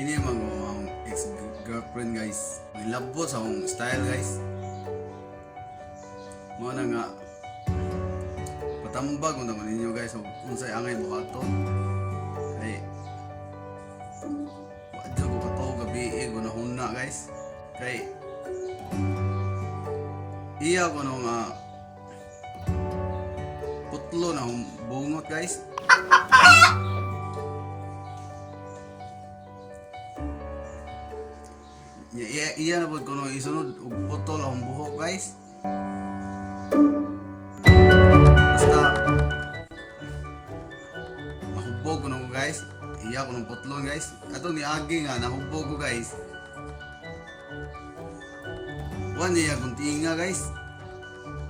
Kini man ko ang ex-girlfriend, guys. Nilabot sa akong style, guys. Mao na nga patambag ko naman ninyo, guys, og unsay angay buhaton. Kay wa jud ko katuo gabi eh, gunahuna, guys. Kay iya ko no nga putlo na akong bungot, guys. Iya, iya, iya na pud kuno isunod og putol akong buhok, guys. Basta mahubog ko ko, guys. Iya ko nung putlon, guys. Ato ni agi nga nahubog ko, guys. Wa niya kung tinga, guys.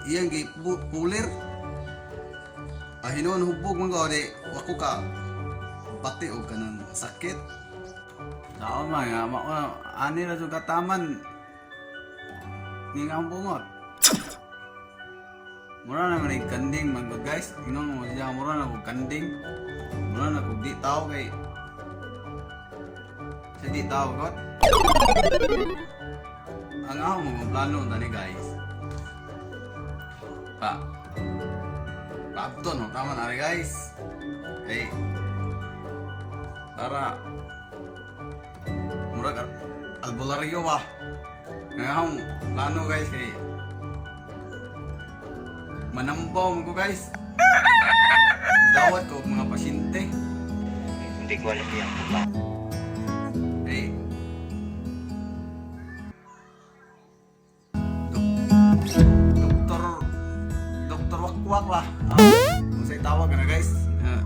Iyang gi pulir. Ah, hinuon hubog man ko di wa ko ka bati og kanang sakit. Sao man nga mao ani ra jud kataman ni nga ang bungot. Mura na man yung kanding man gud, guys. Ingnon mo siya mura na kog kanding. Mura na kog di tao kay sa di tao god. Ang ako mga plano tani, guys. Pa. Paabto no tama na rin, guys. Kay para murag albularyo ba. Nga akong plano, guys, kay manambaw mo ko, guys. Dawat ko og mga pasyente. Hindi ko alam yan. Eh, Doktor Doktor Wakwak ba? Ah, kung sa'y tawag na, guys. Ah,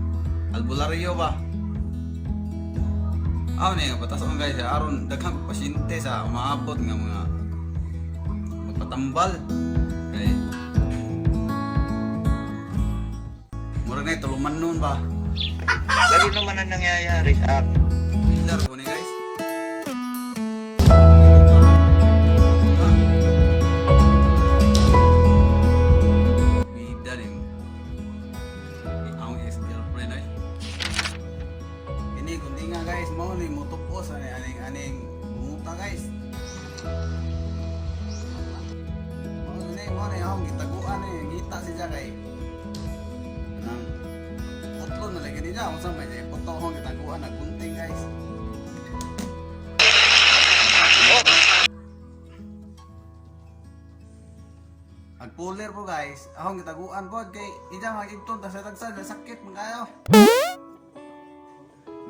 albularyo ba? Ah, ni patason, guys, aron daghang pasyente sa umaabot nga mga magpatambal. Kay murag na tuluman nun ba? Ganun naman ang nangyayari sa akin. Pillar ko ni, guys. Bida ni ang ex-girlfriend ay. Kini kundi nga, guys, mao ni motopos ani aning aning bunguta, guys. Mao ni akong gitaguan ni ngita siya kay nang putlo na lagi niya unsa may puto akong gitaguan na gunting, guys. Ag puller po, guys, akong gitaguan po kay ija magibton ta sa tagsan sakit man kayo.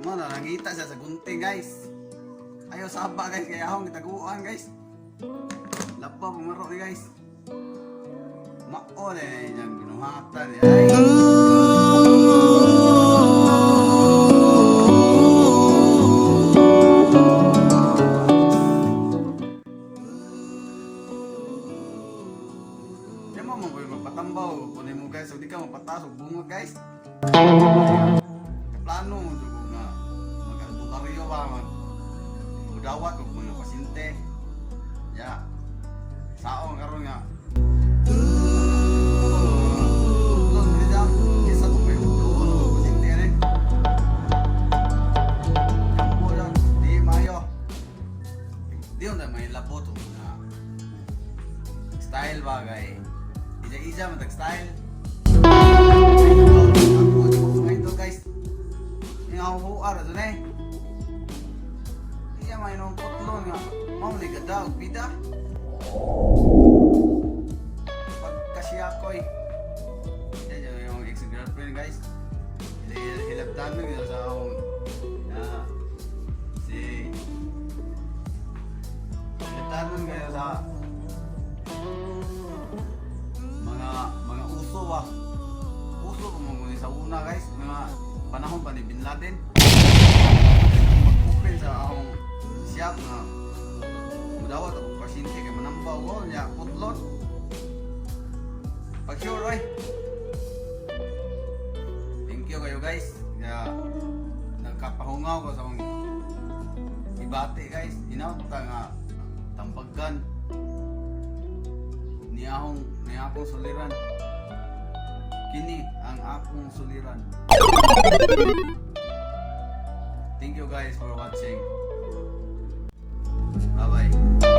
Mo na nangita siya sa gunting, guys. Ayo saba, guys, kay akong gitaguan, guys. Lapa pumaro ni, guys. Mao na niyang binuhatan ay. Di mo mo magpatambaw kunin mo, guys, so di ka mapataas og bungod, guys. Plano mo jud ko nga mag-albularyo ba mag mudawat og mga pasyente. Ya. Saong karon nga. Putlon man niya. Kisa kung may doon og pasyente ani. Kampo lang, di mayo. Di na may labot og nga style ba kay isa-isa man tag style. Ako ito, guys. Yung ako huar ito na eh. Iya may nung putlo nga. Mao ni gada og bida. Pagkasiya ko eh. Yan yun yung ex-girlfriend, guys. Hilabtan mo yun sa akong si hilabtan mo kayo sa mga uso ba. Uso ko mo sa una, guys, mga panahon pa ni Bin Laden. Mag-open sa akong shop nga mudawat ako pasyente kay manambaw ko nya putlon. Pag sure oy. Thank you kayo, guys. Kaya nagkapahungaw ko sa akong ibati, guys. Inaw ta nga tambagan ni akong suliran. Kini ang akong suliran. Thank you guys for watching. Bye-bye.